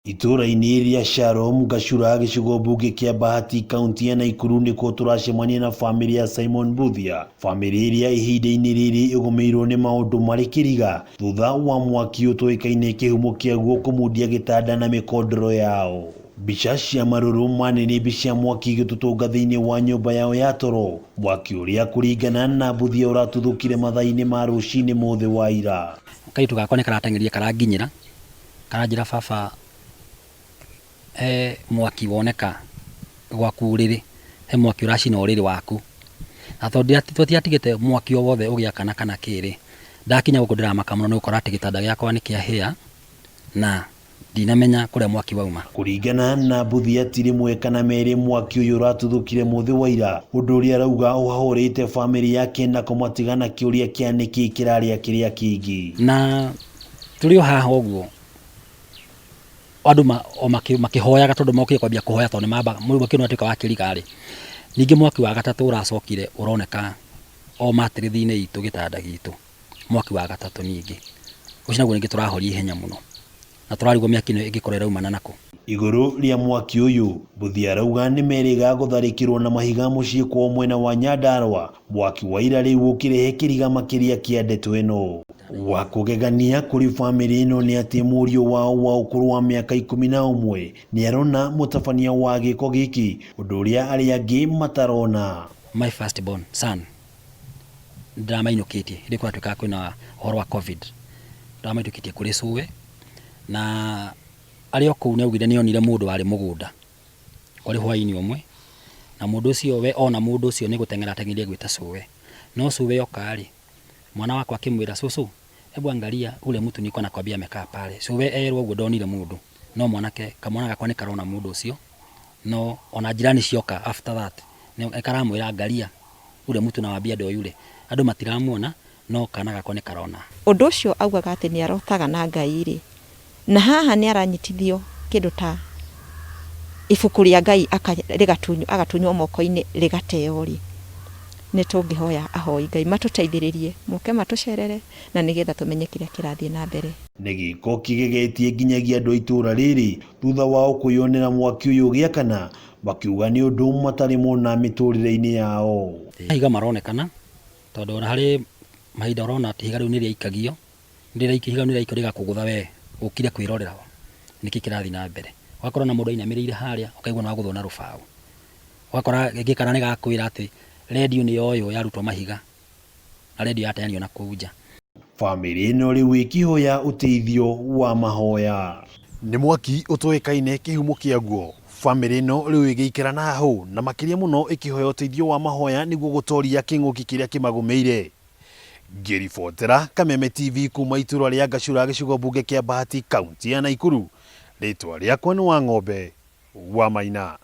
Itũũra-inĩ rĩa Shalom, Gachura, gĩcigo mbunge kĩa Bahati, kaunti ya Naikuru nĩkuo tũracemania na bamĩrĩ ya Simon Mbuthia, bamĩrĩ ĩrĩa ihinda-inĩ rĩrĩ ĩgũmĩirwo nĩ maũndũ marĩ kĩriga thutha wa mwaki ũtoĩkaine kĩhumo kĩaguo kũmundia gĩtanda na mĩkondoro yao. Mbica cia marũrũ ma nĩnĩmbĩ cia mwaki igĩtũtũnga thĩinĩ wa nyũmba yao ya toro, mwaki ũrĩa kũringana na Mbuthia ũratuthũkire mathaa-inĩ ma rũcinĩ mũthĩ wa ira. Kairĩtu gakwa nĩ karateng'erire karanginyĩra Karanjĩra baba he mwaki woneka gwaku ũrĩrĩ, he mwaki ũracina ũrĩrĩ waku. Na tondũ tũtiatigĩte mwaki o wothe ũgĩakana kana kĩ rĩ, ndakinya gũkũ ndĩramaka mũno nĩ gũkora atĩ gĩtanda gĩakwa nĩ kĩahĩa na ndinamenya kũrĩa mwaki wauma. Kũringana na Mbuthia ti rĩmwe kana merĩ mwaki ũyũ ũratuthũkire mũthĩ wa ira, ũndũ ũrĩa arauga ũhahũrĩte bamĩrĩ yake na kũmatiga na kĩũria kĩa nĩkĩ kĩrarĩa kĩrĩa kĩngĩ. Na Tũrĩ o haha ũguo, andũ o makĩhoyaga tondũ mokire kwambia kũhoya tondũ nĩmambaga mwaki ũyũ nĩwatuĩka wa kĩriga-rĩ, ningĩ mwaki wa gatatũ ũracokire ũroneka o mattress-inĩ itũ gĩtanda gitũ, mwaki wa gatatũ ningĩ. Ũcio naguo ningĩ tũrahoria ihenya mũno, na tũrarigwo mĩaki ĩno ĩngĩkorwo ĩraumana nakũ. Igũrũ rĩa mwaki ũyũ, Mbuthia arauga nĩmerĩga gũtharĩkĩrwo na mahiga mũciĩ kwao mwena wa Nyandarua, mwaki wa ira rĩu ũkĩrehe kĩriga makĩria kĩa ndeto ĩno. Wa kũgegania kũrĩ bamĩrĩ ĩno nĩ atĩ mũriũ wao wa ũkũrũ wa mĩaka 11 nĩarona mũtabania wa gĩko gĩkĩ, ũndũ ũrĩa arĩa angĩ matarona. My first born son nĩndĩramainũkĩtie hĩndĩ ĩyo kũratuĩkaga kwĩna ũhoro wa Covid, ndĩramainũkĩtie kũrĩ cũwe na arĩ o kũu nĩaugire nĩonire mũndũ warĩ mũgũnda kwarĩ hwainĩ ũmwe na mũndũ ũcio we ona mũndũ ũcio nĩ gũteng'era ateng'erire gwĩta cũwe, no cũwe oka rĩ, Mwana wakwa akĩmwĩra, Cũcũ, hebu angalia ule mtu niko nakwambia amekaa pale. Cũwe erwo ũguo ndonire mũndũ, no mwanake, kamwana gakwa nĩ karona mũndũ ũcio, no ona jirani cioka after that, nĩ karamwĩra angalia ule mtu nawambia ndo yule. Andũ matiramuona, no kana gakwa nĩ karona. Ũndũ ũcio augaga atĩ nĩ arotaga na Ngai-rĩ, Na haha nĩ aranyitithio kĩndũ ta ibuku rĩa Ngai rĩgatunywo, agatunywo moko-inĩ rĩgateo-rĩ, nĩ tũngĩhoya ahoi Ngai matũteithĩrĩrie, moke matũcerere na nĩgetha tũmenye kĩrĩa kĩrathiĩ na mbere. Nĩ gĩko kĩgegetie nginyagia andũ a itũũra rĩrĩ thutha wao kwĩyonera mwaki ũyũ ũgĩakana, makiuga nĩ ũndũ matarĩ mona mĩtũrĩre-inĩ yao. Mahiga maronekana tondũ ona harĩ mahinda ũrona atĩ ihiga rĩu nĩ rĩaikagio Rĩraikio ihiga rĩraikio rĩgakũgũtha we ũkire kwĩrorera nĩkĩ kĩrathiĩ na mbere. Ũgakora ona mũndũ ainamĩrĩire harĩa ũkaigua nĩ wagũthwo na rũbaũ. Ũgakora rĩngĩ kana nĩ gakwĩra atĩ rendio nĩ yoywo yarutwo mahiga na rendio yateanio na kũu nja. Bamĩrĩ ĩno rĩu ĩkĩhoya ũteithio wa mahoya. Nĩ mwaki ũtoĩkaine kĩhumo kĩaguo, bamĩrĩ ĩno rĩu ĩgĩikara na hahũ na makĩria mũno ĩkĩhoya ũteithio wa mahoya nĩguo gũtoria kĩng'ũki kĩrĩa kĩmagũmĩire. Ngĩribotera Kameme TV kuma itũra rĩa Gachura gĩcigo mbunge kĩa Bahati kaunti ya Naikuru, rĩtwa rĩakwa nĩ Wang'ombe wa Maina.